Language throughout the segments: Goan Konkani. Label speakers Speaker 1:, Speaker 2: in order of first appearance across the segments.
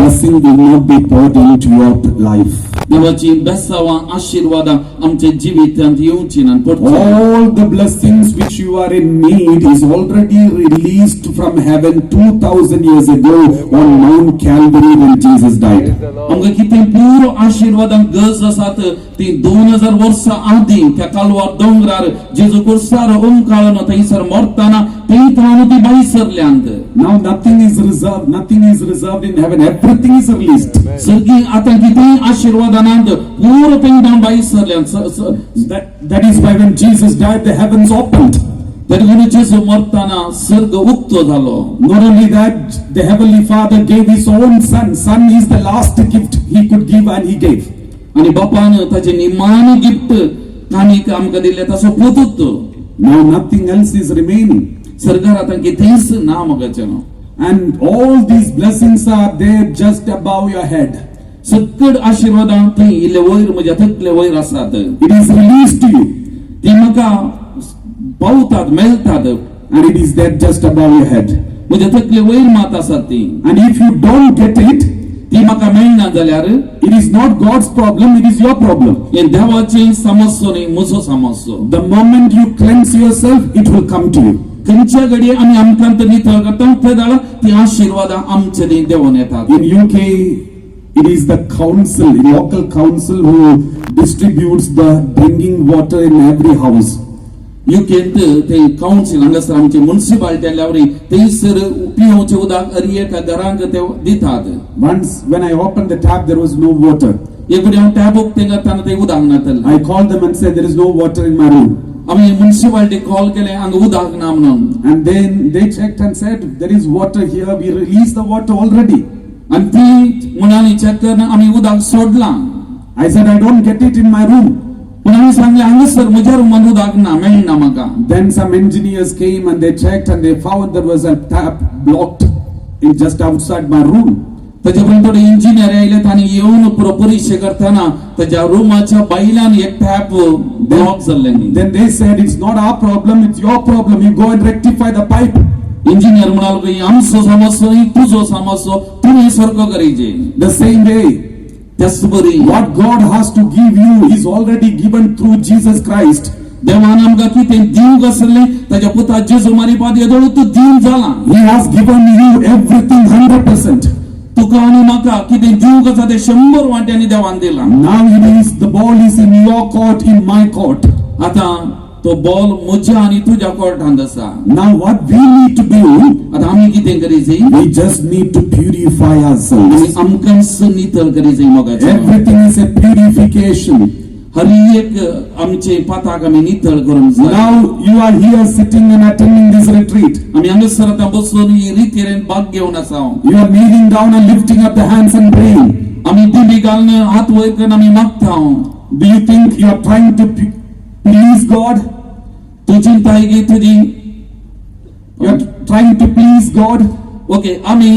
Speaker 1: blessing will not be poured into your life.
Speaker 2: देवाची बेसावां आशिर्वादां आमच्या जिवितांत येवची ना पडची ना.
Speaker 1: All the blessings which you are in need is already released from heaven 2000 years ago on Mount Calvary when Jesus died.
Speaker 2: आमकां कितें पुरो आशिर्वादांक गरज आसात ती 2000 वर्सां आदीं त्या कालवार दोंगरार जेजू कुर्सार ओंकाळून थंयसर मरतना थंय थावन ती भायर सरल्यांत.
Speaker 1: Now nothing is reserved, nothing is reserved in heaven, everything is released.
Speaker 2: सर्गी आतां कितेंय आशिर्वादानांत पुरो थंय धांवन भायर सरल्यांत.
Speaker 1: That is why when Jesus died, the heavens opened.
Speaker 2: तरी म्हणून जेजू मरतना सर्ग उक्तो जालो.
Speaker 1: Not only that, the Heavenly Father gave His own Son. Son is the last gift He could give, and He gave.
Speaker 2: आनी बापान ताचे निमाणे गिफ्ट कानीक आमकां दिल्लें ताचो पुतूत.
Speaker 1: Now nothing else is remaining.
Speaker 2: सर्गार आतां कितेंच ना मगाचें.
Speaker 1: And all these blessings are there just above your head.
Speaker 2: सक्कड आशिर्वादां थंय इल्ले वयर म्हज्या तकले वयर आसात.
Speaker 1: It is released to you,
Speaker 2: ती म्हाका पावतात मेळटात.
Speaker 1: And it is there just above your head.
Speaker 2: म्हज्या तकले वयर मात आसात ती.
Speaker 1: And if you don't get it,
Speaker 2: ती म्हाका मेळना जाल्यार
Speaker 1: it is not God's problem, it is your problem.
Speaker 2: हे देवाची समस्यो न्ही, म्हजो समस्यो.
Speaker 1: The moment you cleanse yourself, it will come to you.
Speaker 2: खंयच्या घडये आमी आमकां नितळ करता ते जाल्यार ती आशिर्वादां आमचे थंय देंवोन येतात.
Speaker 1: In UK, it is the council, the local council, who distributes the drinking water in every house.
Speaker 2: युकेंत ते कावन्सील हांगासर आमचे मुन्सिपालिटी आसल्यावरी थंयसर पिवचे उदक हर एका घरांक ते दितात.
Speaker 1: Once, when I opened the tap, there was no water.
Speaker 2: एक फावटी हांव टॅप उक्तें करतना ते उदक नातलें.
Speaker 1: I called them and said, "There is no water in my room."
Speaker 2: आमी मुन्सिपालिटी कॉल केले हांगा उदक ना म्हणून.
Speaker 1: And then they checked and said, "There is water here. We released the water already."
Speaker 2: आनी ती म्हणाली चॅक करून आमी उदक सोडलां.
Speaker 1: I said, "I don't get it in my room."
Speaker 2: पूण आमी सांगलें हांगासर म्हज्या रुमान उदक ना, मेळना म्हाका.
Speaker 1: Then some engineers came and they checked and they found there was a tap blocked in just outside my room.
Speaker 2: ताजे पर्यंत थोडे इंजिनियर आयले तांणी येवन पुरो परिक्षे करतना ताज्या रुमाच्या भायल्यान एक टॅप ब्लॉक जाल्लें.
Speaker 1: Then they said, "It's not our problem, it's your problem. You go and rectify the pipe."
Speaker 2: Engineer म्हणालो की आमचो समस्यो न्ही, तुजो समस्यो, तुवें सारको करीचे.
Speaker 1: The same way,
Speaker 2: त्याच बरी
Speaker 1: what God has to give you is already given through Jesus Christ.
Speaker 2: देवान आमकां कितें दिवंक आसलें ताज्या पुता जेजू मारिपाद येदोळ तूं दिवन जाला.
Speaker 1: He has given you everything 100%.
Speaker 2: तुका आनी म्हाका कितें दिवंक आसा तें 100 वांट्यांनी देवान दिलां.
Speaker 1: Now the ball is in your court, in my court.
Speaker 2: आतां तो बॉल म्हज्या आनी तुज्या कोर्टांत आसा.
Speaker 1: Now what we need to do,
Speaker 2: आतां आमी कितें करीचे?
Speaker 1: We just need to purify
Speaker 2: आमी
Speaker 1: ourselves.
Speaker 2: आमकांच नितळ करीचे मोगाचे.
Speaker 1: Everything is a purification.
Speaker 2: हर एक आमचे पाताक आमी नितळ करूंक जाय.
Speaker 1: Now you are here sitting and attending this retreat.
Speaker 2: आमी हांगासर आतां बसून ही रितीरेन भाग घेवन आसा.
Speaker 1: You are kneeling down and lifting up the hands and praying.
Speaker 2: आमी दिमी घालून हात वयर करून आमी मागता.
Speaker 1: Do you think you are trying to please God?
Speaker 2: तूं चिंताय की तुजी
Speaker 1: You are trying to please God?
Speaker 2: Okay, आमी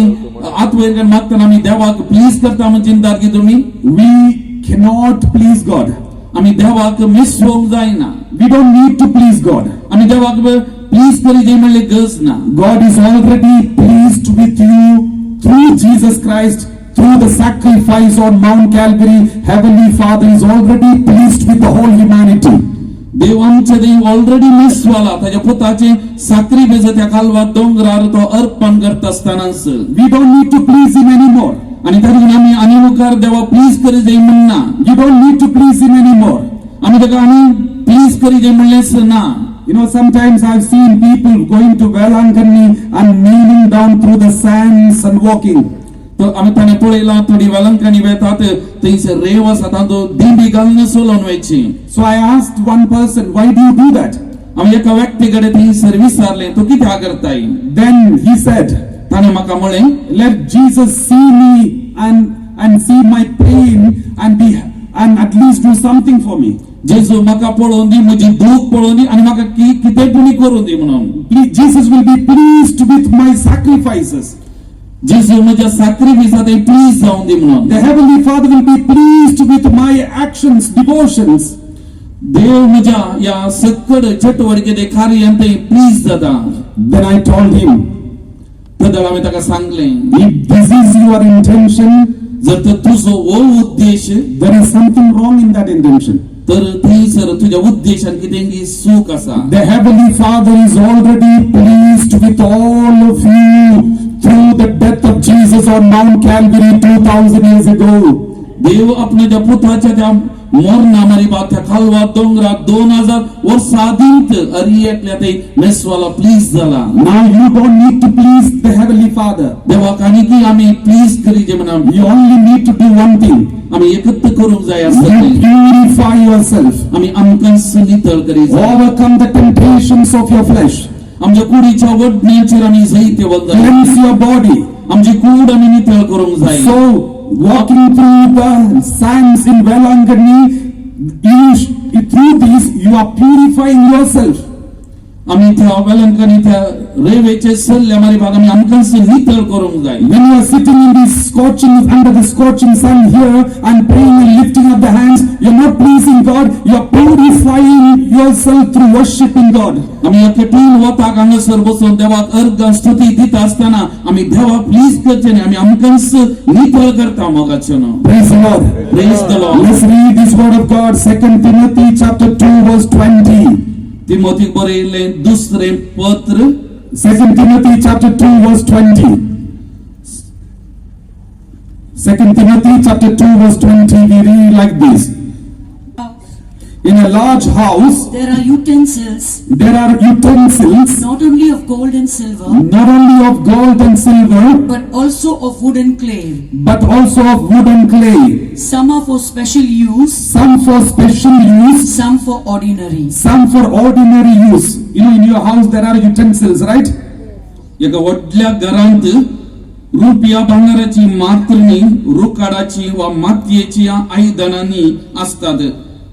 Speaker 2: हात वयर करून मागतना आमी देवाक प्लीज करता म्हूण चिंतात की तुमी?
Speaker 1: We cannot please God.
Speaker 2: आमी देवाक मिसवंक जायना.
Speaker 1: We don't need to please God.
Speaker 2: आमी देवाक प्लीज करी म्हणल्यार गरज ना.
Speaker 1: God is already pleased with you through Jesus Christ, through the sacrifice on Mount Calvary. Heavenly Father is already pleased with the whole humanity.
Speaker 2: देव आमचे देव ऑलरेडी मिसवाला ताच्या पुताचे साक्रिफायस त्या कालवा दोंगरार तो अर्पण करता आसतनाच.
Speaker 1: We don't need to please Him anymore.
Speaker 2: आनी ताका आमी आनी मुखार देवा प्लीज करी जाय म्हणना.
Speaker 1: You don't need to please Him anymore.
Speaker 2: आमी ताका आनी प्लीज करी जाय म्हणलेंच ना.
Speaker 1: Sometimes I've seen people going to Velankanni and kneeling down through the sands and walking.
Speaker 2: तर आमी ताणें पळयलां थोडी वेलंकणी वेतात थंयसर रेंव आसा तातूंत दिंबी घालून चलोवन वयची.
Speaker 1: So I asked one person, "Why do you do that?"
Speaker 2: आमी एका व्यक्ती कडेन थंयसर विचारलें तूं कित्याक करताय?
Speaker 1: Then he said,
Speaker 2: ताणें म्हाका म्हळें,
Speaker 1: "Let Jesus see me and see my pain and at least do something for me."
Speaker 2: जेजू म्हाका पळोवन दी, म्हजी दूख पळोवन दी आनी म्हाका कितें पुणी करूं दी म्हणून.
Speaker 1: Please, Jesus will be pleased with my sacrifices.
Speaker 2: जेजू म्हज्या साक्रिफिसा ते प्लीज जावन दी म्हणून.
Speaker 1: The Heavenly Father will be pleased with my actions, devotions.
Speaker 2: देव म्हज्या ह्या सक्कड चटवडके ते कार्यान ते प्लीज जाता.
Speaker 1: Then I told him,
Speaker 2: तेदळ हांवें ताका सांगलें,
Speaker 1: "If this is your intention,
Speaker 2: जर तर तुजो हो उद्देश
Speaker 1: there is something wrong in that intention.
Speaker 2: तर थंयसर तुज्या उद्देशान कितें चूक आसा.
Speaker 1: The Heavenly Father is already pleased with all of you through the death of Jesus on Mount Calvary 2000 years ago.
Speaker 2: देव आपणाच्या पुताच्या त्या मरणा मारिबा त्या खालवा दोंगरात 2000 वर्सां आदींत अरी एकल्या ते मेसवाला प्लीज जाला.
Speaker 1: Now you don't need to please the Heavenly Father.
Speaker 2: देवाक आनी की आमी प्लीज करीजे म्हणा.
Speaker 1: You only need to do one thing.
Speaker 2: आमी एकत्र करूंक जाय
Speaker 1: You
Speaker 2: आसता.
Speaker 1: purify yourself.
Speaker 2: आमी आमकांच नितळ करी जाय.
Speaker 1: Overcome the temptations of your flesh.
Speaker 2: आमच्या कुडीच्या वडण्याचेर आमी जैत जाय.
Speaker 1: Cleanse your body.
Speaker 2: आमची कूड आमी नितळ करूंक जाय.
Speaker 1: So, walking through the sands in Velangani, through this you are purifying yourself.
Speaker 2: आमी त्या वेलंकनी त्या रेवेचे सल्ले मारी भाग आमी आमकांच नितळ करूंक जाय.
Speaker 1: When you are sitting in this scorching, under the scorching sun here and praying and lifting up the hands, you're not pleasing God, you're purifying yourself through worshiping God.
Speaker 2: आमी ह्या कठीण वताक हांगासर बसून देवाक अर्घ स्तुती दिता आसतना आमी देवाक प्लीज करचे न्ही, आमी आमकांच नितळ करता मोगाचे न्हू.
Speaker 1: Praise the Lord.
Speaker 2: Praise the Lord.
Speaker 1: Let's read this word of God, 2 Timothy chapter 2 verse 20.
Speaker 2: तिमोथीक बरयल्लें दुसरें पत्र.
Speaker 1: 2 Timothy chapter 2 verse 20. 2 Timothy chapter 2 verse 20, we read like this. In a large house,
Speaker 3: There are utensils,
Speaker 1: there are utensils
Speaker 3: not only of gold and silver,
Speaker 1: not only of gold and silver,
Speaker 3: but also of wood and clay.
Speaker 1: But also of wood and clay.
Speaker 3: Some are for special use,
Speaker 1: Some for special use,
Speaker 3: some for ordinary.
Speaker 1: Some for ordinary use. In your house there are utensils, right?
Speaker 2: एका व्हडल्या घरांत रुपया भांगराची मात्र न्ही, रुकाडाची वा मातयेची आयदनांनी आसतात.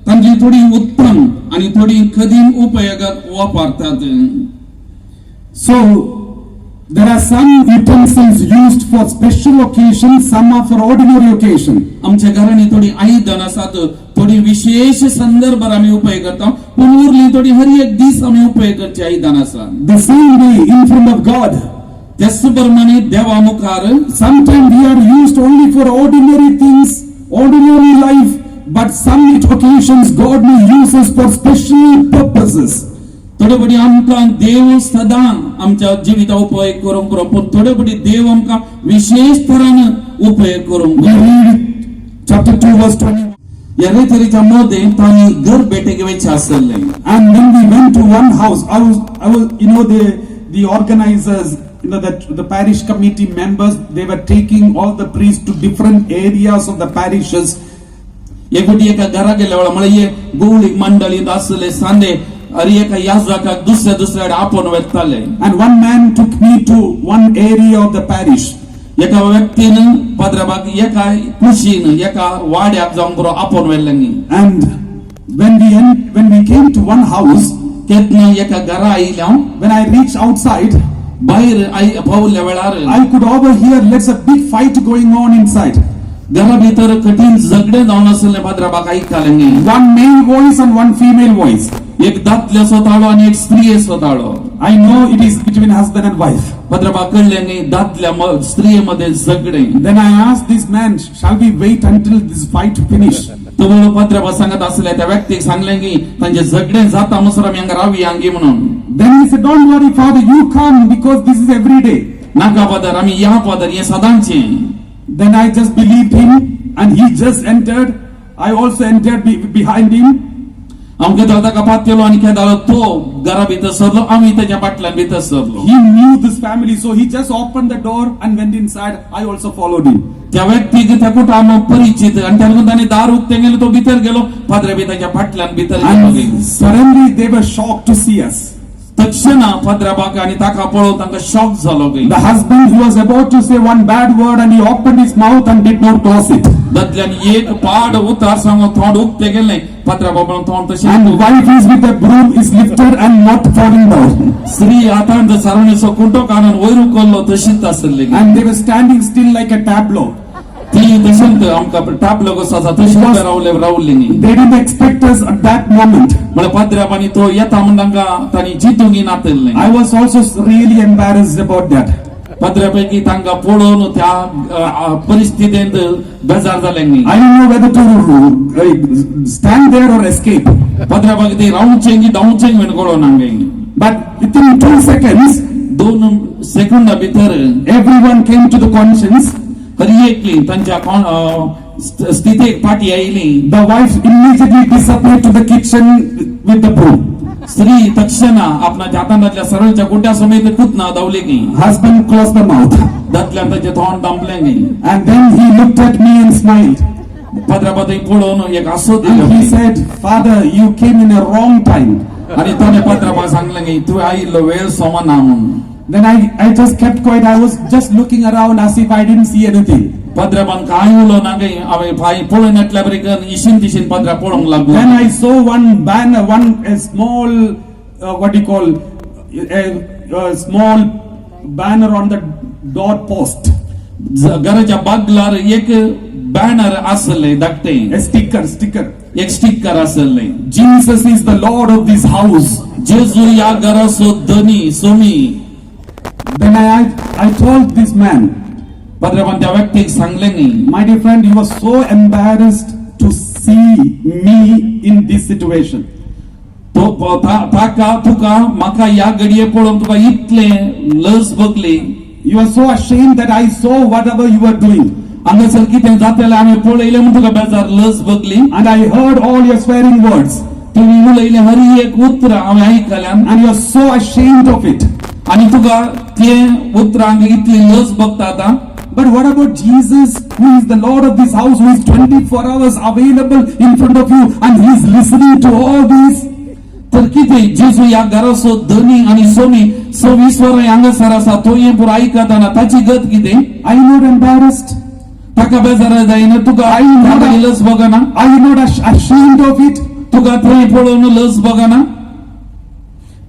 Speaker 2: तांची थोडी उत्तम आनी थोडी कदीम उपयोगाक वापरतात.
Speaker 1: So, there are some utensils used for special occasion, some are for ordinary occasion.
Speaker 2: आमच्या घरांनी थोडी आयदन आसात, थोडी विशेष संदर्भार आमी उपयोग करता, पूण उरली थोडी हर एक दीस आमी उपयोग करची आयदन आसा.
Speaker 1: The same way in front of God,
Speaker 2: त्याच प्रमाणे देवा मुखार
Speaker 1: sometimes we are used only for ordinary things, ordinary life, but some occasions God may use us for special purposes.
Speaker 2: थोडे फावटी आमकां देव सदां आमच्या जिविता उपयोग करूंक पुरो, पूण थोडे फावटी देव आमकां विशेश तरान उपयोग करूंक
Speaker 1: We
Speaker 2: पुरो.
Speaker 1: Read chapter 2, verse 21.
Speaker 2: ह्या रेतरीच्या मदें तांणी घर भेटेक वयचें आसलें.
Speaker 1: And when we went to one house, I was, the organizers, the parish committee members, they were taking all the priests to different areas of the parishes.
Speaker 2: एक फावटी एका घरा गेल्या वेळार म्हळ्यार हे गोवळीक मंडळींत आसले सांदे अरे एका याजकाक दुसऱ्या दुसऱ्या कडेन आपोवन वेताले.
Speaker 1: And one man took me to one area of the parish.
Speaker 2: एका व्यक्तीन पाद्राबाक एका कुशीन एका वाड्याक जावंक पुरो आपोवन व्हेल्लें.
Speaker 1: And when we came to one house,
Speaker 2: तेन्ना एका घरा आयल्या,
Speaker 1: when I reached outside,
Speaker 2: भायर पावल्या वेळार,
Speaker 1: I could overhear there's a big fight going on inside.
Speaker 2: घरा भितर कठीण झगडें जावन आसलें पाद्राबाक आयकलें न्ही.
Speaker 1: One male voice and one female voice.
Speaker 2: एक दादल्याचो ताळो आनी एक स्त्रियेचो ताळो.
Speaker 1: I know it is between husband and wife.
Speaker 2: पाद्राबाक कळ्ळें न्ही दादल्या स्त्रिये मध्ये झगडें.
Speaker 1: Then I asked this man, "Shall we wait until this fight finish?"
Speaker 2: तो पाद्राबा सांगत आसले त्या व्यक्तीक सांगलें की तांचे झगडें जाता म्हणसर आमी हांगा रावया हांगी म्हणून.
Speaker 1: Then he said, "Don't worry, Father, you come because this is every day."
Speaker 2: नाका फादर, आमी या फादर, हें सदांचें.
Speaker 1: Then I just believed him and he just entered. I also entered behind him.
Speaker 2: हांव केदो ताका पातयलो आनी केदाळो तो घरा भितर सरलो, आमी तेच्या फाटल्यान भितर सरलो.
Speaker 1: He knew this family, so he just opened the door and went inside. I also followed him.
Speaker 2: त्या व्यक्तीक त्या कुटुंब परिचित आनी त्या लागून ताणें दार उक्तें गेलें, तो भितर गेलो, पाद्रे बी ताच्या फाटल्यान भितर गेलो.
Speaker 1: And suddenly they were shocked to see us.
Speaker 2: तक्षणा पाद्राबाक आनी ताका पळोवन तांकां शॉक जालो गे.
Speaker 1: The husband who was about to say one bad word and he opened his mouth and did not close it.
Speaker 2: दादल्यान एक पाड उतार सांगून तोंड उक्तें गेलें, पाद्राबा म्हणून तोंड तशें.
Speaker 1: And wife is with the broom is lifted and not falling down.
Speaker 2: स्त्री हातान सारवणेचो कुंटो काडून वयर उखल्लो तशीच आसली.
Speaker 1: And they were standing still like a tableau.
Speaker 2: ती तशेंच आमकां टापलो कसो आसा तशें रावले रावली न्ही.
Speaker 1: They didn't expect us at that moment.
Speaker 2: म्हळ्यार पाद्राबांनी तो येता म्हण तांकां तांणी चिंतूंक नातलें.
Speaker 1: I was also really embarrassed about that.
Speaker 2: पाद्र्या पैकी तांकां पळोवन त्या परिस्थितींत बेजार जाले न्ही.
Speaker 1: I didn't know whether to stand there or escape.
Speaker 2: पाद्र्या पैकी ते रावचें की धांवचें म्हणून कळोन हांगे.
Speaker 1: But within 2 seconds,
Speaker 2: 2 सेकंडा भितर
Speaker 1: everyone came to the conscience.
Speaker 2: हर एकली तांच्या स्थितीक फाटी आयली.
Speaker 1: The wife immediately disappeared to the kitchen with the broom.
Speaker 2: स्त्री तक्षणा आपणाच्या हातांतल्या सरळच्या गुड्या समेत कुतना धांवली की.
Speaker 1: Husband closed the mouth.
Speaker 2: दादल्यान ताचें तोंड दामलें की.
Speaker 1: And then he looked at me and smiled.
Speaker 2: पाद्र्या पाद्री पळोवन एक हांसो
Speaker 1: And he
Speaker 2: दिलो.
Speaker 1: said, "Father, you came in a wrong time."
Speaker 2: आणि ताणें पाद्र्या सांगलें की तुवें आयिल्लो वेळ समा ना म्हणून.
Speaker 1: Then I just kept quiet. I was just looking around as if I didn't see anything.
Speaker 2: पाद्र्याबान काय उलो ना काय हांवें पांय पळोवन येतल्या बरी इशीन तिशीन पाद्र्या पळोवंक लागलो.
Speaker 1: Then I saw one banner, one a small, what do you call, a small banner on the door post.
Speaker 2: घराच्या बागलार एक बॅनर आसले धाकटे.
Speaker 1: A sticker, sticker.
Speaker 2: एक स्टिकर आसले.
Speaker 1: "Jesus is the Lord of this house."
Speaker 2: जेजू ह्या घराचो धनी Somi.
Speaker 1: Then I told this man,
Speaker 2: पाद्र्याबान त्या व्यक्तीक सांगलें न्ही,
Speaker 1: "My dear friend, you were so embarrassed to see me in this situation."
Speaker 2: तो ताका तुका म्हाका ह्या घडये पळोवन तुका इतले लज भोगली.
Speaker 1: "You are so ashamed that I saw whatever you were doing."
Speaker 2: हांगासर कितें जातलें आमी पळयलें म्हूण तुका बेजार लज भोगली.
Speaker 1: "And I heard all your swearing words."
Speaker 2: तुमी उलयलें हर एक उतरां हांवें आयकल्यान.
Speaker 1: "And you are so ashamed of it."
Speaker 2: आनी तुका ते उतरांक इतली लज भोगता आतां.
Speaker 1: "But what about Jesus, who is the Lord of this house, who is 24 hours available in front of you and he is listening to all this?"
Speaker 2: तर कितें जेजू ह्या घराचो धनी आनी सोमी 24 वरां हांगासर आसा तो हें पुरो आयकतना ताची गत कितें?
Speaker 1: "Are you not embarrassed?"
Speaker 2: ताका बेजार जायना तुका? ताका लज भोगना?
Speaker 1: "Are you not ashamed of it?"
Speaker 2: तुका थंय पळोवन लज भोगना?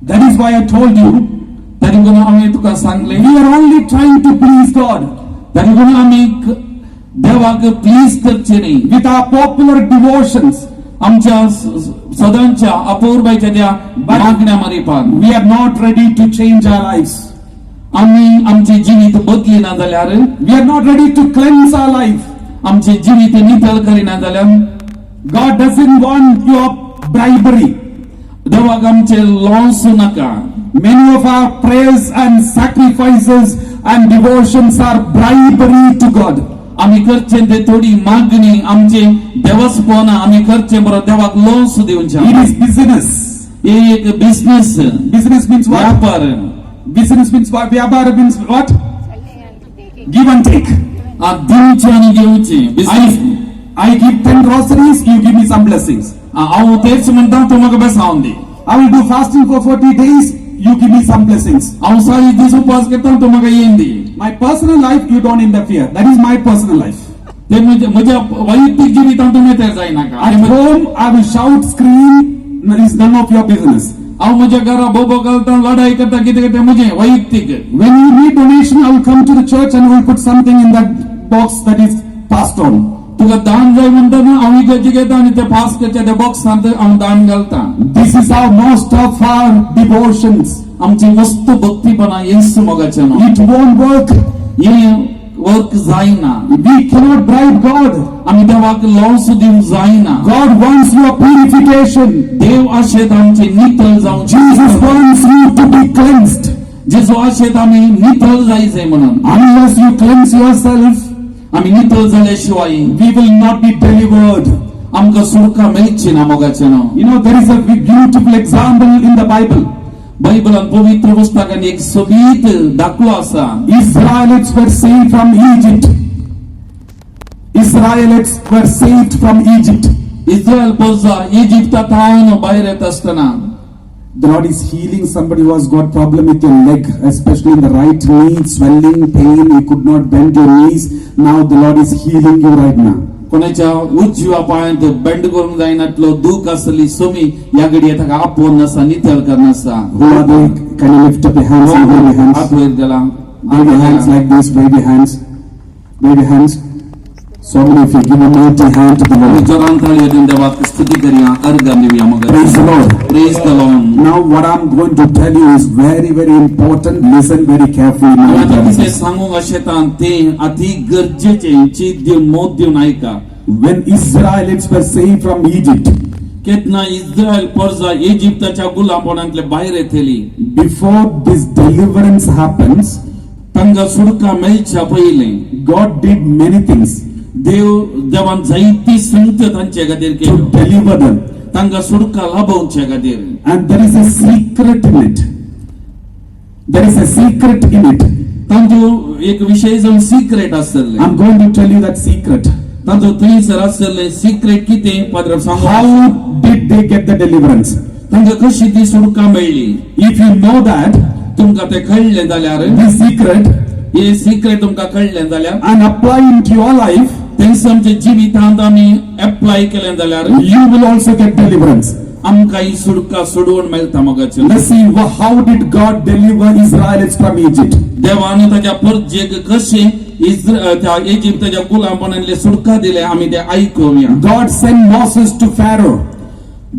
Speaker 1: That is why I told you,
Speaker 2: तरी म्हणून हांवें तुका सांगलें,
Speaker 1: we are only trying to please God
Speaker 2: तरी म्हणून आमी देवाक प्लीज करचे न्ही
Speaker 1: with our popular devotions.
Speaker 2: आमच्या सदांच्या अपूर्वाच्या त्या मागण्या मारिपान.
Speaker 1: We are not ready to change our lives.
Speaker 2: आमी आमचे जिवीत बदली ना जाल्यार,
Speaker 1: We are not ready to cleanse our life.
Speaker 2: आमचे जिवीत नितळ करिना जाल्यार,
Speaker 1: God doesn't want your bribery.
Speaker 2: देवाक आमचे लॉस नाका.
Speaker 1: Many of our prayers and sacrifices and devotions are bribery to God.
Speaker 2: आमी करचे ते थोडी मागणी आमचे देवस्पण आमी करचे बरो देवाक लॉस दिवचे.
Speaker 1: It is business.
Speaker 2: हे एक बिझनेस.
Speaker 1: Business means what?
Speaker 2: व्यापार.
Speaker 1: Business means what? व्यापार means what? Give and take.
Speaker 2: दिवचे आनी घेवचे business.
Speaker 1: I give 10 rosaries, you give me some blessings.
Speaker 2: हांव तेच म्हणटा, तूं म्हाका बेसावन दी.
Speaker 1: I will do fasting for 40 days, you give me some blessings.
Speaker 2: हांव 40 दीस उपवास करता, तूं म्हाका येन दी.
Speaker 1: My personal life, you don't interfere. That is my personal life.
Speaker 2: ते म्हज्या वैयक्तीक जिवितांत तुमी ते जायनाका.
Speaker 1: At home, I will shout, scream. It's none of your business.
Speaker 2: हांव म्हज्या घरा बोबो घालता, लढाई करता, कितें कितें म्हजें वैयक्तीक.
Speaker 1: When you need donation, I will come to the church and will put something in that box that is passed on.
Speaker 2: तुका दान जाय म्हणटा न्हू, हांव इगर्जेक येता आनी ते पास करच्या त्या बॉक्सांत हांव दान घालता.
Speaker 1: This is how most of our devotions.
Speaker 2: आमची वस्तू भक्तीपणा येस मोगाचें न्हू.
Speaker 1: It won't work.
Speaker 2: हें वर्क जायना.
Speaker 1: We cannot bribe God.
Speaker 2: आमी देवाक लॉस दिवंक जायना.
Speaker 1: God wants your purification.
Speaker 2: देव आशेत आमचे नितळ जावचे.
Speaker 1: Jesus wants you to be cleansed.
Speaker 2: जेजू आशेत आमी नितळ जायचे म्हणून.
Speaker 1: Unless you cleanse yourself,
Speaker 2: आमी नितळ जाल्या शिवाय
Speaker 1: we will not be delivered.
Speaker 2: आमकां सुटका मेळची ना मोगाचें न्हू.
Speaker 1: There is a beautiful example in the Bible.
Speaker 2: बायबलान पवित्र पुस्तकान एक सोबीत दाखलो आसा.
Speaker 1: Israelites were saved from Egypt. Israelites were saved from Egypt.
Speaker 2: Israel प्रजा इजिप्ता थावन भायर येता आसतना,
Speaker 1: The Lord is healing somebody who has got problem with your leg, especially in the right knee, swelling, pain. You could not bend your knees. Now the Lord is healing you right now.
Speaker 2: कोणाच्या उजव्या पायांत बेंड करूंक जायनातलो दूख आसली सोमी ह्या घडये ताका आपोवन आसा, नितळ करून आसा.
Speaker 1: Who are they? Can you lift up your hands and wave your hands?
Speaker 2: हात वयर गेला.
Speaker 1: Wave your hands like this. Wave your hands. Wave your hands. So many of you give a mighty hand to the Lord.
Speaker 2: जोरान ताळयो दिवन देवाक स्तुती करया, अर्गां दिवया मगो.
Speaker 1: Praise the Lord.
Speaker 2: Praise the Lord.
Speaker 1: Now what I'm going to tell you is very, very important. Listen very carefully, my
Speaker 2: आतां
Speaker 1: brothers.
Speaker 2: कितें सांगूंक अशें तें अती गरजेचें, चीत दिवन मोत दिवन आयका.
Speaker 1: When Israelites were saved from Egypt,
Speaker 2: केन्ना इस्रायल परजा इजिप्ताच्या गुलामपणांतले भायर येतली,
Speaker 1: before this deliverance happens,
Speaker 2: तांकां सुटका मेळच्या पयलीं
Speaker 1: God did many things
Speaker 2: देव देवान जायती संत तांचे खातीर
Speaker 1: to
Speaker 2: केल्यो
Speaker 1: deliver them.
Speaker 2: तांकां सुटका लाभोवचे खातीर.
Speaker 1: And there is a secret in it. There is a secret in it.
Speaker 2: तांचो एक विशय जावन सिक्रेट आसतलें.
Speaker 1: I'm going to tell you that secret.
Speaker 2: तांचो थंयसर आसतलें सिक्रेट कितें पाद्र सांगू.
Speaker 1: How did they get the deliverance?
Speaker 2: तांकां कशी ती सुटका मेळ्ळी?
Speaker 1: If you know that,
Speaker 2: तुमकां तें कळ्ळें जाल्यार,
Speaker 1: this secret,
Speaker 2: हे सिक्रेट तुमकां कळ्ळें जाल्यार
Speaker 1: and apply into your life,
Speaker 2: थंयसर आमच्या जिवितांत आमी एप्लाय केलें जाल्यार
Speaker 1: you will also get deliverance.
Speaker 2: आमकां ही सुटका सोडोवन मेळटा मोगाचेर.
Speaker 1: Let's see how did God deliver Israelites from Egypt.
Speaker 2: देवान ताच्या परजेक कशें त्या इजिप्ताच्या गुलामपणांतले सुटका दिले आमी ते आयकुया.
Speaker 1: God sent Moses to Pharaoh,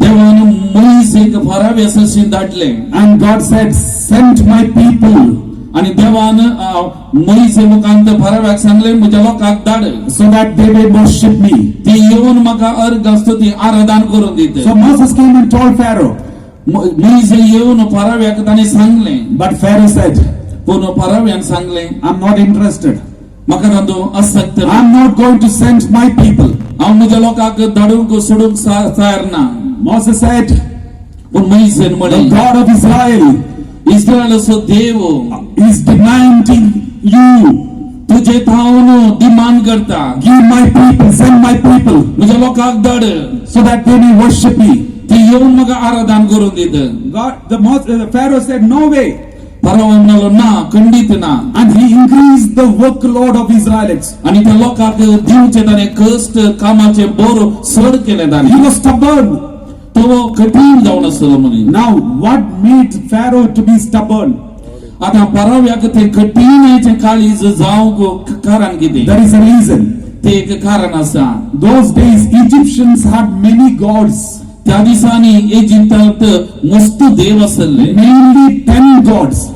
Speaker 2: देवान मोईसेक फराव्या सशी धाडले
Speaker 1: and God said, "Send my people
Speaker 2: आणि देवान मोईसे मुखांत फराव्याक सांगले, म्हज्या लोकांक धाड
Speaker 1: so that they may worship me."
Speaker 2: ती येवन म्हाका अर्घ स्तुती आराधन करून दित.
Speaker 1: So Moses came and told Pharaoh,
Speaker 2: मोईसे येवन फराव्याक ताणें सांगलें,
Speaker 1: but Pharaoh said,
Speaker 2: पूण फराव्यान सांगलें,
Speaker 1: "I'm not interested.
Speaker 2: म्हाका तातूंत आसक्त ना.
Speaker 1: I'm not going to send my people."
Speaker 2: हांव म्हज्या लोकांक धाडूंक सोडूंक तयार ना.
Speaker 1: Moses said,
Speaker 2: पूण मोईसेन
Speaker 1: "The
Speaker 2: म्हणलें,
Speaker 1: God of Israel
Speaker 2: इस्रायलाचो Dev
Speaker 1: is demanding you,
Speaker 2: तुजे थावन डिमांड करता,
Speaker 1: give my people, send my people,
Speaker 2: म्हज्या लोकांक धाड
Speaker 1: so that they may worship me."
Speaker 2: ती येवन म्हाका आराधन करून दित.
Speaker 1: God, the Pharaoh said, "No way."
Speaker 2: फराव म्हणलो, ना, खंडीत ना.
Speaker 1: And he increased the workload of Israelites.
Speaker 2: आणि त्या लोकांक दिवचे ताणें कश्ट कामाचे बोर चड केले ताणें.
Speaker 1: He was stubborn.
Speaker 2: तो कठीण जावन आसलो म्हणून.
Speaker 1: Now, what made Pharaoh to be stubborn?
Speaker 2: आतां पराव्याक ते कठीण काळीज जावंक कारण कितें?
Speaker 1: There is a reason.
Speaker 2: ते एक कारण आसा.
Speaker 1: Those days, Egyptians had many gods,
Speaker 2: त्या दिसांनी इजिप्तांत मस्त देव आसले,
Speaker 1: mainly 10 gods.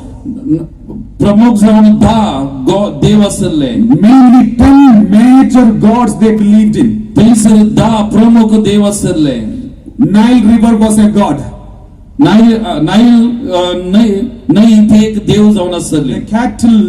Speaker 2: प्रमुख जावन 10 देव आसले.
Speaker 1: Mainly 10 major gods they believed in.
Speaker 2: थंयसर 10 प्रमुख देव आसले.
Speaker 1: Nile River was a god.
Speaker 2: Nile Nile न्हंय न्हंय ते एक देव जावन आसले.
Speaker 1: The cattle,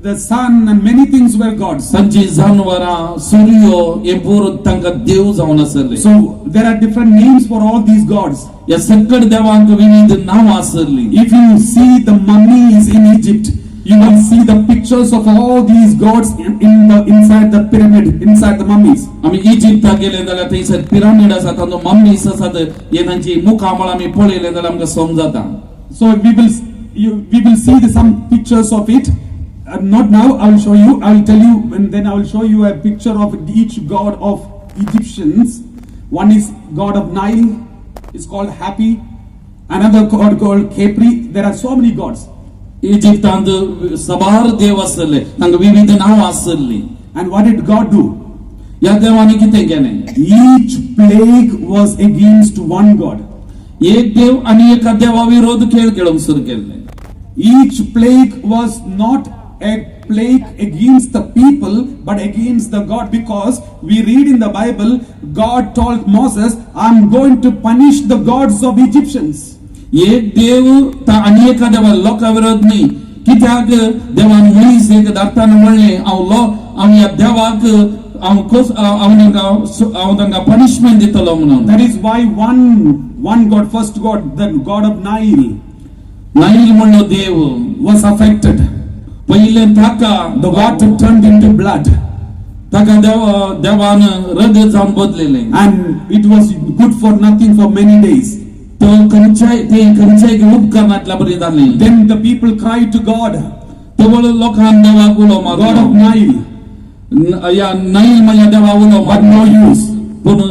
Speaker 1: the sun, and many things were gods.
Speaker 2: तांची जानवरां, सूर्य हे पूर तांकां देव जावन आसले.
Speaker 1: So there are different names for all these gods.
Speaker 2: ह्या सगळ देवांक विविध नांवां आसली.
Speaker 1: If you see the mummies in Egypt, you will see the pictures of all these gods in the inside the pyramid, inside the mummies.
Speaker 2: आमी इजिप्ताक गेले जाल्यार थंयसर पिरामीड आसा, तांचो मम्मीस आसात, हे तांची मुखामळ आमी पळयले जाल्यार आमकां समजता.
Speaker 1: So we will see some pictures of it. Not now. I will show you. I will tell you, and then I will show you a picture of each god of Egyptians. One is god of Nile, it's called Hapi. Another god called Khepri. There are so many gods.
Speaker 2: इजिप्तांत सबार देव आसले, तांकां विविध नांवां आसली.
Speaker 1: And what did God do?
Speaker 2: ह्या देवांनी कितें केलें?
Speaker 1: Each plague was against one god.
Speaker 2: एक देव आनी एका देवा विरोध खेळ खेळूंक सुरू केल्ले.
Speaker 1: Each plague was not a plague against the people but against the God, because we read in the Bible God told Moses, "I'm going to punish the gods of Egyptians."
Speaker 2: एक देव आनी एका देवा लोकां विरोध न्ही, कित्याक देवान मोईसेक धाडटाना म्हणलें, हांव लो हांव ह्या देवाक हांव कस हांव तांकां हांव तांकां पनिशमेंट दितलो म्हणून.
Speaker 1: That is why one God, first God, the God of Nile,
Speaker 2: Nile म्हणलो देव
Speaker 1: was affected.
Speaker 2: पयलें ताका
Speaker 1: The water turned into blood,
Speaker 2: ताका देव देवान रगत जावन बदलेलें
Speaker 1: and it was good for nothing for many days.
Speaker 2: तो खंयच्याय ते खंयच्याय उपकरणांतल्या बरी जालें.
Speaker 1: Then the people cried to God,
Speaker 2: तवळ लोकांक देवाक उलो
Speaker 1: God of
Speaker 2: मारलो,
Speaker 1: Nile,
Speaker 2: ह्या नाईल म्हणल्या देवा उलो
Speaker 1: but
Speaker 2: मारलो,
Speaker 1: no use.
Speaker 2: पूण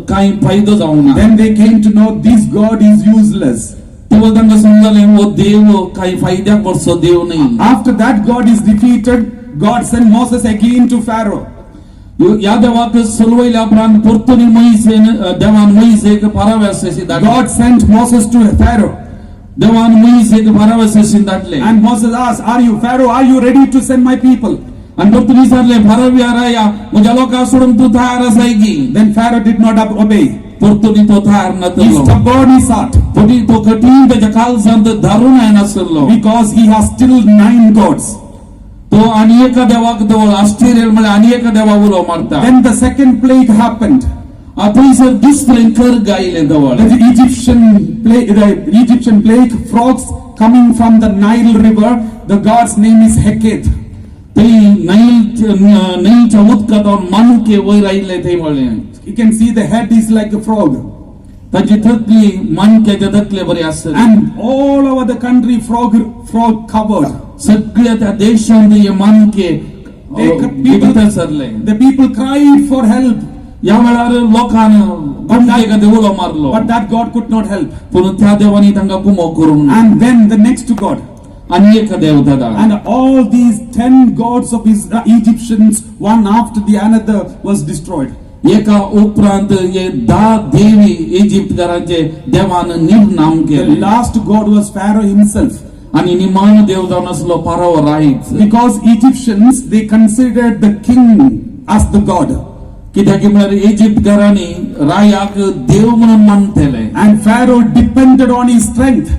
Speaker 2: कांय फायदो जावंक ना.
Speaker 1: Then they came to know this God is useless.
Speaker 2: तवळ तांकां समजलें हो देव कांय फायद्याक पडचो देव न्ही.
Speaker 1: After that God is defeated, God sent Moses again to Pharaoh.
Speaker 2: ह्या देवाक सलवयल्या उपरांत परतून मोहिसेन देवान मोहिसेक पाराव्यास धाडले.
Speaker 1: God sent Moses to Pharaoh.
Speaker 2: देवान मोहिसेक पाराव्यास धाडले.
Speaker 1: And Moses asked, "Are you, Pharaoh, are you ready to send my people?"
Speaker 2: आणि परतून विचारले, फाराव्या राया, म्हज्या लोकांक सोडून तूं तयार आसाय की?
Speaker 1: Then Pharaoh did not obey.
Speaker 2: परतून तो तयार
Speaker 1: He
Speaker 2: नातलो.
Speaker 1: stubborn his heart
Speaker 2: फटी तो कठीण त्याच्या काळजांत धारून येनासलो.
Speaker 1: Because he has still nine gods.
Speaker 2: तो आणि एका देवाक जवळ आश्चर्य म्हळ्यार आणि एका देवा उलो मारता.
Speaker 1: Then the second plague happened.
Speaker 2: थंयसर दुसरें कर आयलें जवळ.
Speaker 1: The Egyptian plague, frogs coming from the Nile River. The god's name is Heket.
Speaker 2: थंय न्हंय न्हंयच्या उदकांत मानके वयर आयिल्ले थंय म्हणलें.
Speaker 1: You can see the head is like a frog.
Speaker 2: ताची तकली मानक्याच्या तकले बरी आसतली.
Speaker 1: And all over the country, frog covered.
Speaker 2: सगळ्या त्या देशांत हे मानके
Speaker 1: People,
Speaker 2: सरले.
Speaker 1: The people cried for help,
Speaker 2: ह्या वेळार लोकांन गोमटेक उलो मारलो.
Speaker 1: But that God could not help.
Speaker 2: पूण त्या देवानी तांकां कुमोक करूंक ना.
Speaker 1: And then the next God.
Speaker 2: आनी एक देव दादा.
Speaker 1: And all these 10 gods of his Egyptians, one after the another, was destroyed.
Speaker 2: एका उपरांत हे 10 देवी इजिप्तकारांचे देवान निर्नाम
Speaker 1: The
Speaker 2: केले.
Speaker 1: Last god was Pharaoh himself.
Speaker 2: आणि निमाण देव जावन आसलो पाराव रायच.
Speaker 1: Because Egyptians, they considered the king as the god.
Speaker 2: कित्याक म्हळ्यार इजिप्तकारांनी रायाक देव म्हणून मानतले.
Speaker 1: And Pharaoh depended on his strength.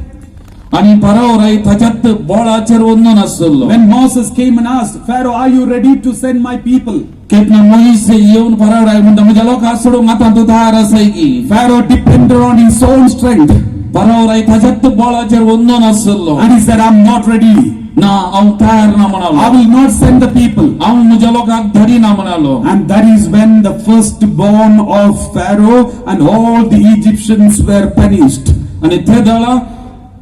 Speaker 2: आणि पाराव राय ताच्यात बोळाचेर वंदन आसलो.
Speaker 1: When Moses came and asked, "Pharaoh, are you ready to send my people?"
Speaker 2: केन्ना मोईस येवन पाराव राय म्हणटा, म्हज्या लोकांक सोडूंक आतां तूं तयार आसाय की?
Speaker 1: Pharaoh depended on his own strength.
Speaker 2: पाराव राय ताच्यात बोळाचेर वंदन आसलो.
Speaker 1: And he said, "I'm not ready.
Speaker 2: ना, हांव तयार ना
Speaker 1: I
Speaker 2: म्हणालो.
Speaker 1: Will not send the people."
Speaker 2: हांव म्हज्या लोकांक धरिना म्हणालो.
Speaker 1: And that is when the firstborn of Pharaoh and all the Egyptians were punished.
Speaker 2: आणि ते दळा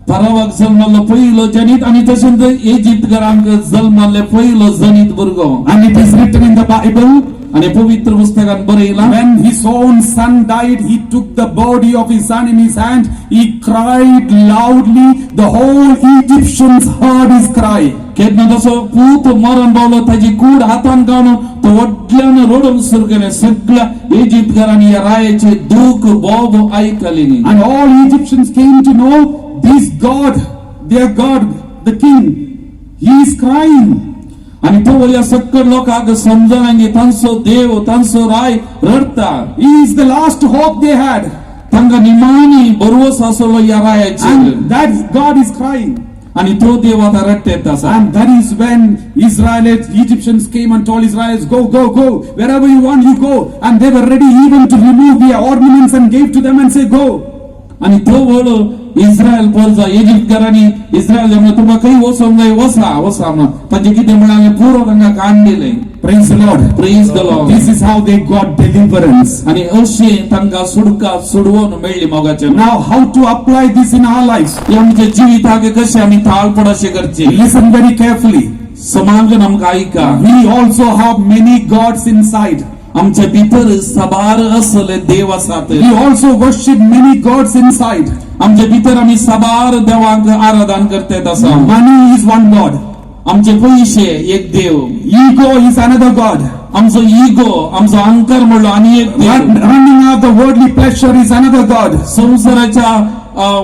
Speaker 2: फरावाक जल्मल्लो पयलो जनीत आणि तशेंच इजिप्तकारांक जल्मल्ले पयलो जनीत भुरगो.
Speaker 1: And it is written in the Bible,
Speaker 2: आणि पवित्र पुस्तकात बरयला,
Speaker 1: when his own son died, he took the body of his son in his hand. He cried loudly. The whole Egyptians heard his cry.
Speaker 2: केन्ना तसो पूत मरण पावलो, ताची कूड हातान घालून तो व्हडल्यान रडूंक सुरू केलें. सगळ्या इजिप्तकारांनी ह्या रायाचे दूख बोब आयकली न्ही.
Speaker 1: And all Egyptians came to know this God, their God, the king, he is crying.
Speaker 2: आणि तो ह्या सगळ्या लोकांक समजना की तांचो देव, तांचो राय रडटा.
Speaker 1: He is the last hope they had.
Speaker 2: तांकां निमाणी भरवस आसलो ह्या रायाचेर.
Speaker 1: And that God is crying.
Speaker 2: आणि तो देव आता रडटेत आसा.
Speaker 1: And that is when Israelites, Egyptians came and told Israelites, "Go, go, go, wherever you want, you go." And they were ready even to remove their ornaments and gave to them and say, "Go."
Speaker 2: आणि तो वळ इस्रायल परजा इजिप्तकारांनी इस्रायल म्हणून, तुमकां खंय वचोंक जाय, वसा वसा म्हणून तांचे कितें म्हळ्यार पुरो तांकां काण दिलें.
Speaker 1: Praise the Lord.
Speaker 2: Praise the Lord.
Speaker 1: This is how they got deliverance.
Speaker 2: आणि अशें तांकां सुडका सुडवून मेळ्ळी मोगाचे.
Speaker 1: Now, how to apply this in our lives?
Speaker 2: हे आमच्या जिविताक कशें आमी ताळपण अशें करचें?
Speaker 1: Listen very carefully.
Speaker 2: समांगन आमकां आयका.
Speaker 1: We also have many gods inside.
Speaker 2: आमच्या भितर साबार असले देव आसात.
Speaker 1: We also worship many gods inside.
Speaker 2: आमच्या भितर आमी साबार देवांक आराधन करतात आसा.
Speaker 1: Money is one god.
Speaker 2: आमचे पयशे एक देव.
Speaker 1: Ego is another god.
Speaker 2: आमचो इगो, आमचो अहंकार म्हणलो आनी एक देव.
Speaker 1: Running after worldly pleasure is another god.
Speaker 2: संवसाराच्या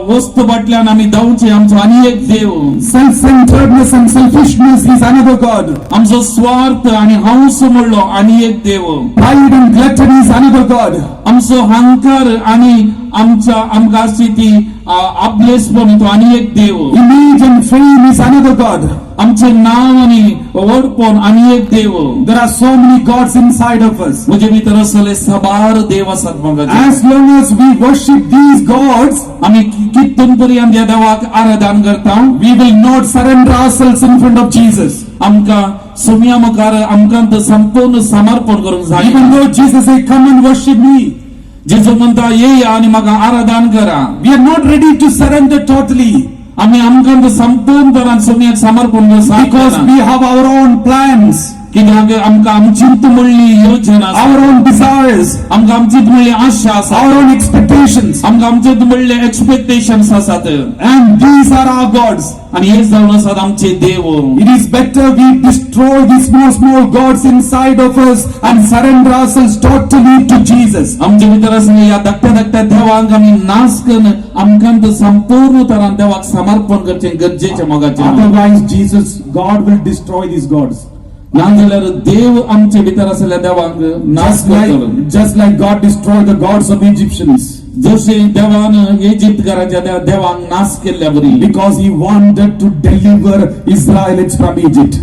Speaker 2: वस्तू फाटल्यान आमी धांवचे, आमचो आनी एक देव.
Speaker 1: Self-centeredness and selfishness is another god.
Speaker 2: आमचो स्वार्थ आणि हंस म्हणलो आनी एक देव.
Speaker 1: Pride and gluttony is another god.
Speaker 2: आमचो अहंकार आणि आमच्या आमकां आसची ती आपलेसपण, तो आनी एक देव.
Speaker 1: Image and fame is another god.
Speaker 2: आमचें नांव आनी व्हडपण आनी एक देव.
Speaker 1: There are so many gods inside of us.
Speaker 2: म्हजे भितर असले साबार देव आसात मोगाचे.
Speaker 1: As long as we worship these gods,
Speaker 2: आमी कितून पर्यंत ह्या देवाक आराधन करता,
Speaker 1: we will not surrender ourselves in front of Jesus.
Speaker 2: आमकां सुम्या मुखार आमकां तो संपूर्ण समर्पण करूंक जाय.
Speaker 1: Even though Jesus said, "Come and worship me,"
Speaker 2: जेजू म्हणटा, येया आनी म्हाका आराधन करा,
Speaker 1: we are not ready to surrender totally
Speaker 2: आमी आमकां तो संपूर्ण तरान सुम्याक समर्पण करूंक
Speaker 1: because
Speaker 2: सारकें
Speaker 1: we have our own plans.
Speaker 2: कित्याक आमकां आमचीच म्हणली योजना आसा.
Speaker 1: Our own desires,
Speaker 2: आमकां आमचीच म्हणली आशा आसा.
Speaker 1: Our own expectations.
Speaker 2: आमकां आमचेच म्हणले एक्सपेक्टेशन्स आसात.
Speaker 1: And these are our gods.
Speaker 2: आणि हे जावन आसात आमचे देव.
Speaker 1: It is better we destroy these small, small gods inside of us and surrender ourselves totally to Jesus.
Speaker 2: आमच्या भितर आसले ह्या धाकट्या धाकट्या देवांक आमी नाश करून आमकां तो संपूर्ण तरान देवाक समर्पण करचें गरजेचें मोगाचें.
Speaker 1: Otherwise, Jesus, God will destroy these gods.
Speaker 2: नाजाल्यार देव आमचे भितर आसल्या देवांक नाश
Speaker 1: Just
Speaker 2: करतलो.
Speaker 1: like God destroyed the gods of Egyptians
Speaker 2: जशें देवान इजिप्तकाराच्या त्या देवांक नाश केल्ल्या बरी
Speaker 1: because he wanted to deliver Israelites from Egypt.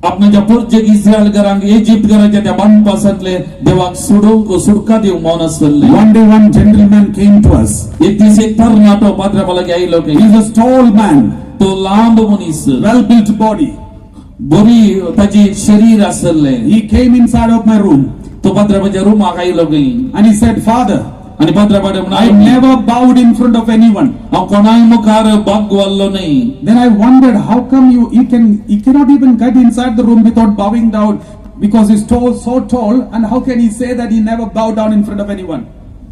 Speaker 2: आपणाच्या पोर्तुगीज इस्रायलकारांक इजिप्तकाराच्या त्या बांदपासांतले देवाक सोडोवंक सुटका दिवंक मन आसले.
Speaker 1: One day, one gentleman came to us.
Speaker 2: एक दीस एक तरणाटो पाद्रा लागीं आयलो
Speaker 1: He
Speaker 2: की
Speaker 1: was a tall man,
Speaker 2: तो लांब मनीस,
Speaker 1: well built body.
Speaker 2: बरी ताची शरीर आसले.
Speaker 1: He came inside of my room
Speaker 2: तो पाद्राबाच्या रुमाक आयलो की
Speaker 1: and he said, "Father,
Speaker 2: आनी पाद्राबाडे
Speaker 1: I
Speaker 2: म्हणालो,
Speaker 1: never bowed in front of anyone."
Speaker 2: हांव कोणाय मुखार बागवल्लो न्हय.
Speaker 1: Then I wondered, how come you he can he cannot even get inside the room without bowing down because he's tall, so tall, and how can he say that he never bowed down in front of anyone?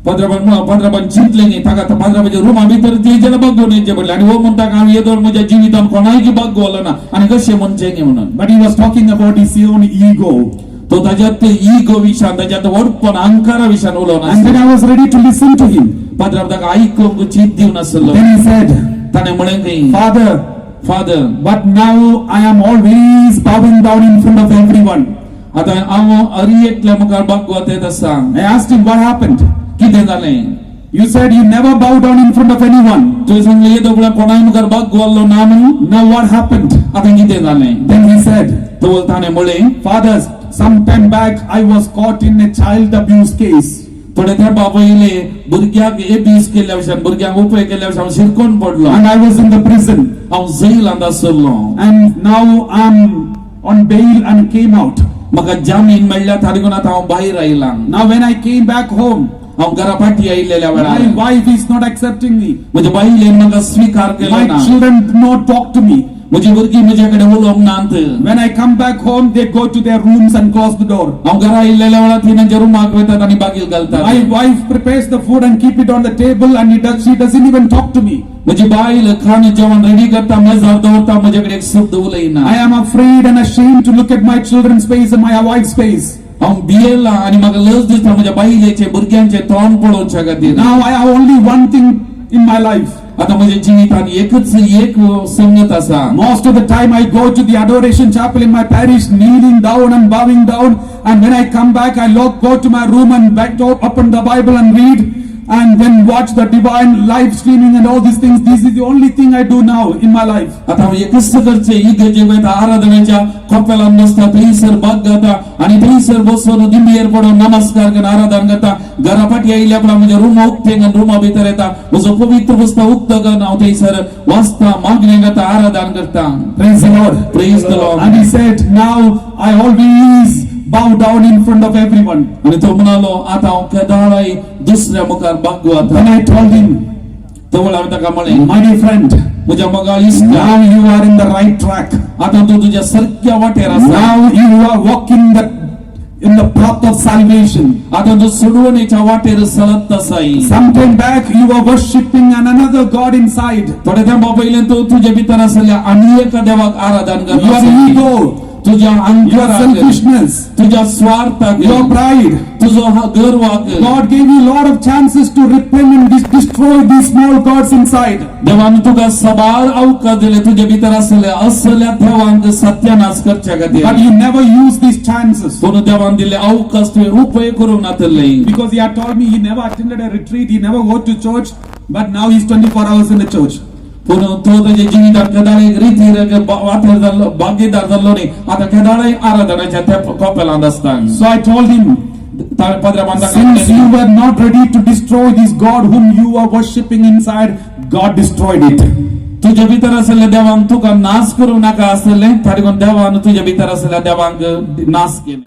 Speaker 2: पाद्राबान पाद्राबान चिंतले न्ही ताका आतां पाद्राबाच्या रुमा भितर तेजेला बागोवन येवचें पडलें आनी हो म्हणटा हांव येदोळ म्हज्या जिवितान कोणायकी बागवलो ना आनी कशें म्हणचें न्ही म्हणून.
Speaker 1: But he was talking about his own ego.
Speaker 2: तो ताज्यात इगो विशान ताज्यात व्हडपण अहंकारा विशान उलोवन
Speaker 1: And then
Speaker 2: आसलो.
Speaker 1: I was ready to listen to him.
Speaker 2: पाद्राब ताका आयकूंक चिंत दिवन आसलो.
Speaker 1: Then he said,
Speaker 2: ताणें म्हळें खंय,
Speaker 1: "Father,
Speaker 2: father,
Speaker 1: but now I am always bowing down in front of everyone."
Speaker 2: आतां हांव हर एकल्या मुखार बागवत येत आसा.
Speaker 1: I asked him, "What happened?
Speaker 2: कितें जालें?
Speaker 1: You said you never bow down in front of anyone.
Speaker 2: तुवें सांगलें येदो वेळार कोणाय मुखार बागवल्लो ना म्हणून.
Speaker 1: Now what happened?"
Speaker 2: आतां कितें जालें?
Speaker 1: Then he said,
Speaker 2: तो ताणें म्हळें,
Speaker 1: "Father, some time back I was caught in a child abuse case.
Speaker 2: थोडे तेंपा पयले भुरग्याक एबीस केल्ल्या भशेन भुरग्यांक उपयोग केल्ल्या भशेन हांव शिरकोन पडलो.
Speaker 1: And I was in the prison.
Speaker 2: हांव जैलांत आसलो.
Speaker 1: And now I'm on bail and came out.
Speaker 2: म्हाका जामीन मेळ्ळ्या तारीखून आतां हांव भायर आयलां.
Speaker 1: Now when I came back home,
Speaker 2: हांव घरा फाटी आयिल्ल्या वेळार
Speaker 1: my wife is not accepting me.
Speaker 2: म्हज्या बायलेन म्हाका स्विकार केलो
Speaker 1: My
Speaker 2: ना.
Speaker 1: children do not talk to me.
Speaker 2: म्हजी भुरगीं म्हजे कडेन उलोवंक नात.
Speaker 1: When I come back home, they go to their rooms and close the door.
Speaker 2: हांव घरा आयिल्ल्या वेळार ती तांच्या रुमाक वतात आनी बागील घालतात.
Speaker 1: My wife prepares the food and keep it on the table, and she doesn't even talk to me.
Speaker 2: म्हजी बायल खाण जेवण रेडी करता मेजार दवरता म्हजे कडेन एक शब्द उलयना.
Speaker 1: I am afraid and ashamed to look at my children's face and my wife's face.
Speaker 2: हांव भियेलां आनी म्हाका लज दिसता म्हज्या बायलेचे भुरग्यांचे तोंड पळोवच्या खातीर.
Speaker 1: Now I have only one thing in my life.
Speaker 2: आता म्हज्या जिवितान एकच एक संगत आसा.
Speaker 1: Most of the time I go to the adoration chapel in my parish, kneeling down and bowing down. And when I come back, I go to my room and back to open the Bible and read, and then watch the divine live streaming and all these things. This is the only thing I do now in my life.
Speaker 2: आता हांव एकच करचें इगर्जेक वयता आराधनेच्या कोपेलान बसता थंयसर बाग गाता आनी थंयसर बसून दिंबयेर पडून नमस्कार करून आराधन करता. घरा फाटी आयिल्ल्या उपरांत म्हज्या रुमा उक्तें करून रुमा भितर येता म्हजो पवित्र पुस्तक उक्तो करून हांव थंयसर वाचता मागणें करता आराधन करता.
Speaker 1: Praise the Lord.
Speaker 2: Praise the Lord.
Speaker 1: And he said, "Now I always bow down in front of everyone."
Speaker 2: आनी तो म्हणालो आतां हांव केदाळाय दुसऱ्या मुखार बागवता.
Speaker 1: Then I told him,
Speaker 2: तो वेळार हांवें ताका म्हळें,
Speaker 1: "My dear friend,
Speaker 2: म्हज्या मोगाळ इश्टा,
Speaker 1: now you are in the right track.
Speaker 2: आतां तूं तुज्या सारक्या वाटेर आसा.
Speaker 1: Now you are walking in the path of salvation.
Speaker 2: आतां तूं सोडवणेच्या वाटेर चलत आसाय.
Speaker 1: Some time back you were worshipping an another God inside.
Speaker 2: थोडे तेंपा पयलें तूं तुजे भितर आसल्या आनी एका देवाक आराधन
Speaker 1: Your
Speaker 2: करता.
Speaker 1: ego,
Speaker 2: तुज्या
Speaker 1: your
Speaker 2: अहंकाराक,
Speaker 1: selfishness,
Speaker 2: तुज्या स्वार्थाक,
Speaker 1: your pride.
Speaker 2: तुजो गर्वाक.
Speaker 1: God gave you a lot of chances to repent and destroy these small gods inside.
Speaker 2: देवान तुका सबार अवकाश दिले तुजे भितर आसल्या असल्या देवांक सत्यानाश करच्या खातीर.
Speaker 1: But you never use these chances.
Speaker 2: पूण देवान दिल्ले अवकाश तुवें उपयोग करूंक नातले.
Speaker 1: Because he had told me he never attended a retreat, he never go to church, but now he's 24 hours in the church.
Speaker 2: पूण तो ताच्या जिवितांत केदाळे रितीर वाटेर जाल्लो भागीदार जाल्लो न्ही आतां केदाळे आराधनाच्या त्या कोपेलांत आसता.
Speaker 1: So I told him,
Speaker 2: पाद्रा
Speaker 1: "Since you were not ready to destroy this God whom you are worshipping inside, God destroyed it."
Speaker 2: तुज्या भितर आसल्या देवांक तुका नाश करूंक नाका आसलें ताका देवान तुज्या भितर आसल्या देवांक नाश केलें.